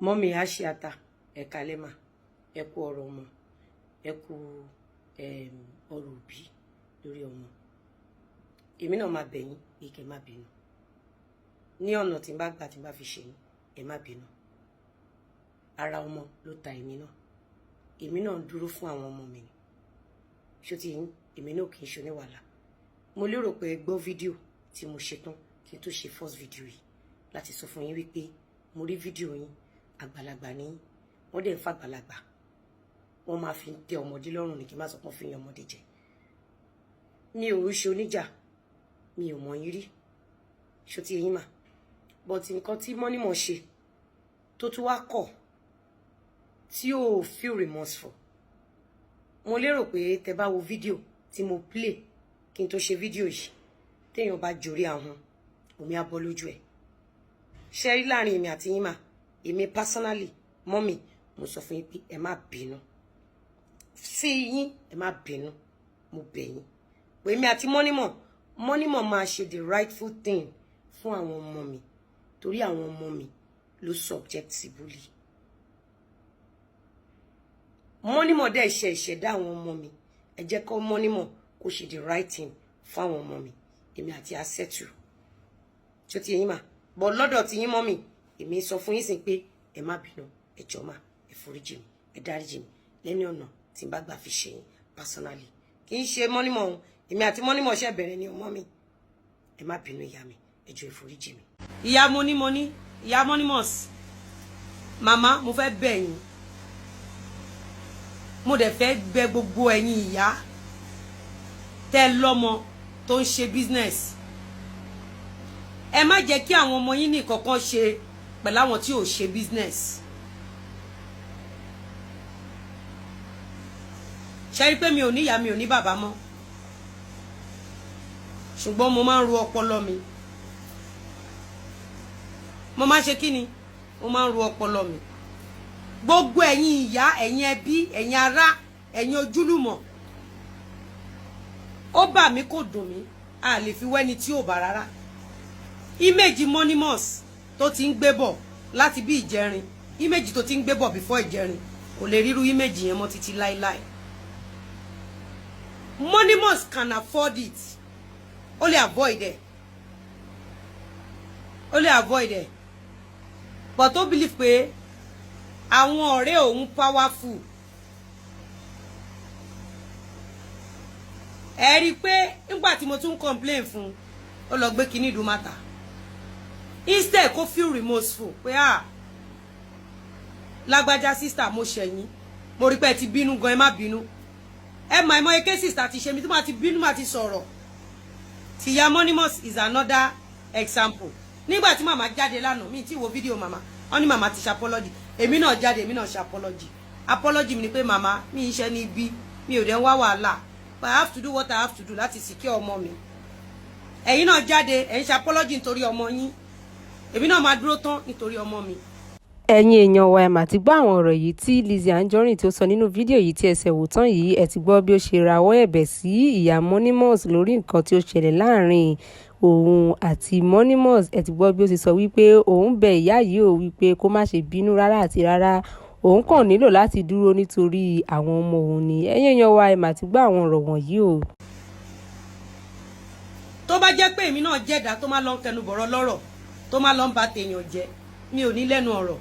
Mummy Ashiata, ẹ kálẹ́ mà, ẹ kú ọ̀rọ̀ ọmọ, ẹ kú ọ̀rọ̀ òbí lórí ọmọ. Èmi náà máa bẹ̀ yín pé kẹ́ má bínú ní ọ̀nà tí n bá gbà tí n bá fi ṣe yín. Ẹ má bínú. Ara ọmọ ló ta èmi náà. Èmi náà ń dúró fún àwọn ọmọ mi ni. Ṣó ti yín? Èmi náà kì í ṣe oníwàhálà. Mo lérò pé ẹ gbọ́ fídíò tí mo ṣe tán kí n tó ṣe first video yìí láti sọ fún yín wípé mo rí fídíò yín. Àgbàlagbà ní wọ́n dẹ̀ ń fàgbàlagbà, wọ́n máa fi ń tẹ ọmọdé lọ́rùn ní kí n má sọ pé wọ́n fi ń yan ọmọdé jẹ. Mi ò ṣe oníjà, mi ò mọ̀ yín rí. Ṣó ti yín mà? But nǹkan tí mọ́nímọ̀ ṣe tó tún wá kọ̀ tí ò feel remorseful, mo lérò pé tẹ bá wo fídíò tí mo play kí n tó ṣe fídíò yìí, téèyàn bá jorí ahọ́n, omi á bọ́ lójú ẹ̀. Ṣe rí láàrin èmi àti yín mà, èmi personally, mummy, mo sọ fún yín pé ẹ má bínú sí yín, ẹ má bínú, mo bẹ̀ yín pé èmi àti mọ́nímọ̀, mọ́nímọ̀ máa ṣe the rightful thing fún àwọn ọmọ mi, torí àwọn ọmọ mi ló subject sí bully. Mọ́nímọ̀ dẹ̀ ṣe ìṣẹ̀dá àwọn ọmọ mi. Ẹ jẹ́ kó mọ́nímọ̀ kó ṣe the right thing fún àwọn ọmọ mi, èmi àti asẹ́tù. Ṣó ti yín mà? Bọ̀ lọ́dọ̀ tí yín, mummy, èmi sọ fún yín sìn pé ẹ má bínú, ẹ jọ̀ọ́ mà, ẹ foríjì mi, ẹ dáríjì mi lẹ́ni ọ̀nà tí n bá gbà fi ṣe yín personally. Kì í ṣe mọ́nímọ̀ òun, èmi àti mọ́nímọ̀ ṣe bẹ̀rẹ̀ ní ọmọ mi. Ẹ má bínú, ìyá mi, ẹ jọ̀ọ́, ẹ foríjì mi. Ìyá monímoní, ìyá mọ́nímọ̀s, màmá, mo fẹ́ bẹ̀ yín, mo dẹ̀ fẹ́ bẹ̀ gbogbo ẹ̀yin ìyá tẹ́ lọ́mọ tó ń ṣe business. Ẹ má jẹ́ kí àwọn ọmọ yín ní kankan ṣe pẹ̀lú àwọn tí ò ṣe business. Ṣe rí pé mi ò ní ìyá, mi ò ní bàbá mọ́, ṣùgbọ́n mo máa ń ro ọpọlọ mi. Mo máa ń ṣe kí ni? Mo máa ń ro ọpọlọ mi. Gbogbo ẹ̀yin ìyá, ẹ̀yin ẹbí, ẹ̀yin ará, ẹ̀yin ojúlùmọ̀, ó bà mí, kò dùn mí, a lè fi wẹ́ni tí ò bá rárá. Image Monimus tó ti ń gbé bọ̀ láti bí ìjẹrin, image tó ti ń gbé bọ̀ before ìjẹrin, kò lè ríru image yẹn mọ́ títí láíláí. Monimus can afford it, ó lè avoid ẹ̀, ó lè avoid ẹ̀, but ó believe pé àwọn ọ̀rẹ́ òun powerful. Ẹ rí i pé nígbà tí mo tún complain fún, ó lọ gbé kinní ìdúmàtà instead kó feel remorseful pé, "Ah, lágbájá sister, mo ṣẹ̀yìn, mo rí pé ẹ ti bínú gan, ẹ má bínú." Ẹ mọ àìmọye cases ti ṣe mi tí màá ti bínú, màá ti sọ̀rọ̀. Tìyá Monimus is another example. Nígbà tí màmá jáde lánàá, mi ti wo fídíò màmá, wọ́n ní màmá ti ṣe apology. Èmi náà jáde, èmi náà ṣe apology. Apology mi ni pé, màmá mi ń ṣe ní ibi, mi ò dẹ̀ ń wá wàhálà, but I have to do what I have to do láti secure ọmọ mi. Ẹ̀yin náà jáde, ẹ̀ ń ṣe apology nítorí ọmọ yín. Èmi náà máa dúró tán nítorí ọmọ mi. Ẹ̀yin èèyàn wa, ẹ mà ti gbọ́ àwọn ọ̀rọ̀ yìí tí Lizzy Anjorin tó sọ nínú fídíò yìí tí ẹsẹ̀ wò tán yìí. Ẹ ti gbọ́ bí ó ṣe rawọ́ ẹ̀bẹ̀ sí ìyá Monimus lórí nǹkan tí ó ṣẹlẹ̀ láàrin òun àti Monimus. Ẹ ti gbọ́ bí ó ṣe sọ wípé òun bẹ ìyá yìí ò wípé kó má ṣe bínú rárá àti rárá, òun kàn nílò láti dúró nítorí àwọn ọmọ òun ni. Ẹ̀yin èèyàn wa, ẹ mà ti gbọ́ àwọn ọ̀rọ̀ wọ̀nyí o. Tó bá jẹ́ pé èmi náà jẹ́dá tó máa lọ ń kẹnu bọ̀rọ̀ lọ́rọ̀, tó máa lọ ń ba tèèyàn jẹ́, mi ò ní lẹ́nu ọ̀rọ̀.